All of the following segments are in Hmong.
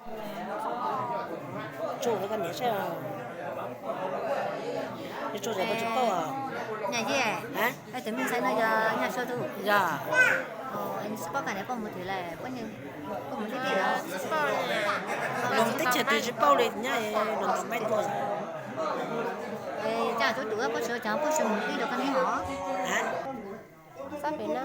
Tsuj koj niam saib, tsuj koj tsis paub. Nyaj Yej, tus me ntxhais no yog Nyaj Sua tus. Yog. Nws tsis paub koj niam poj mus twg lawm, poj mus tib tij lawm. Los teb chaws twg tsis paub li, nyob los nrog Maib tuaj. Cas tub tus poj sua, cas poj sua mus tij rau koj niam hov? Sab pem na.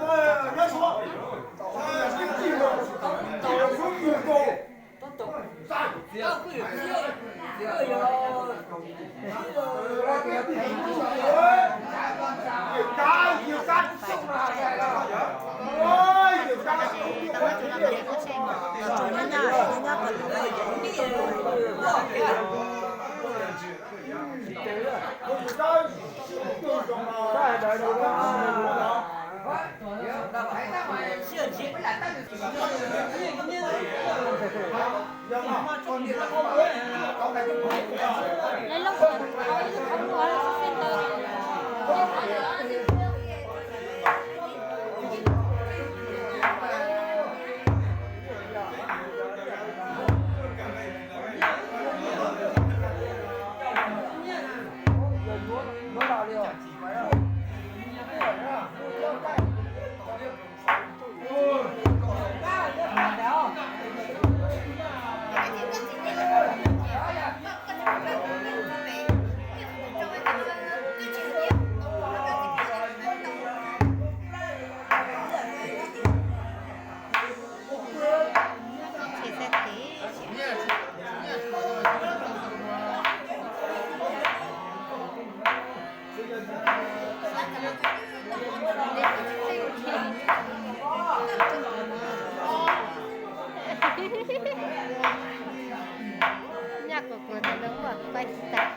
Nyaj kuv kuv ntawm no muaj quaj tag.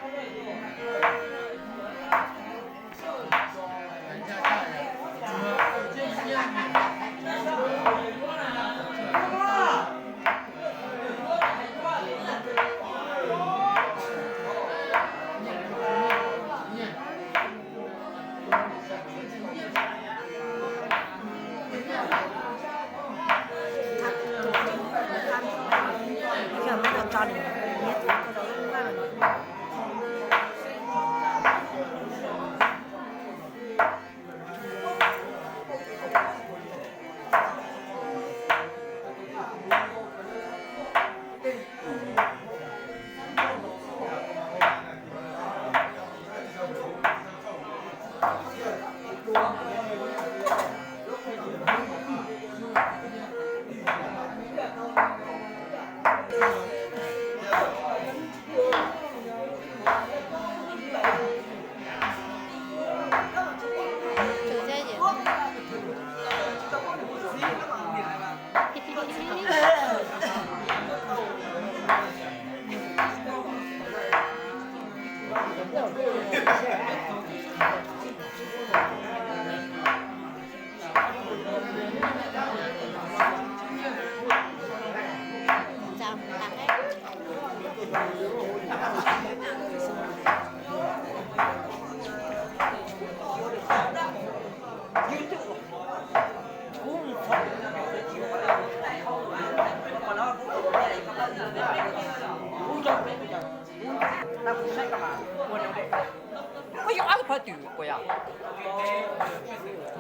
Koj yuav ob phav twm kuv yog.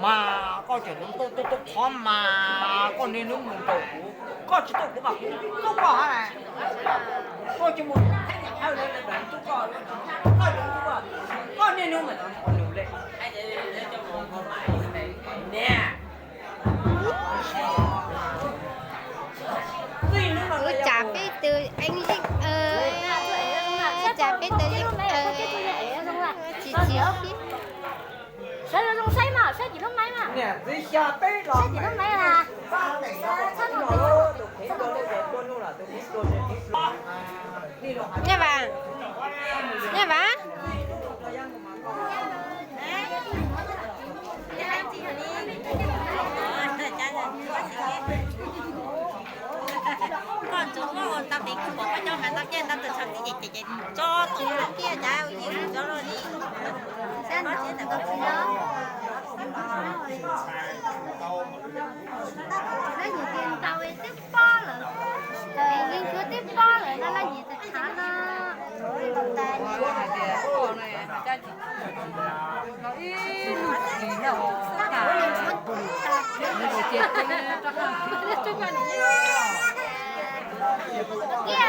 Mas koj tseem mus tuaj tuaj tuaj qhov mas koj niaj hnub mus nraum kuv, koj tsis tuaj kuv mas kuv tuaj koj hab. Koj tsis mus theej niam hawj lawv tuaj koj, koj tsis tuaj koj, koj niaj hnub mas nws le. Ua cas peb tus ev yeej, ua cas peb tus yeej tsis tsis. Sawv daws zoo saib mas, saib tim lub maiv mas. Saib tim lub maiv mas. Nyaj Vam, Nyaj Vam. Koj ntxuav muab ua tau tiv kuj pom koj cov mas tau kiag ntau tus tshav tib ces ces tso tus kiag cas yeej tso luaj li. Sab ntawd koj tsis los. Lawv yus tias ntau twb pob lawm, yeej tshuav twb Hais tias poj no hais dab tsi los ib lub tsis yog tas, nws cia rov qab.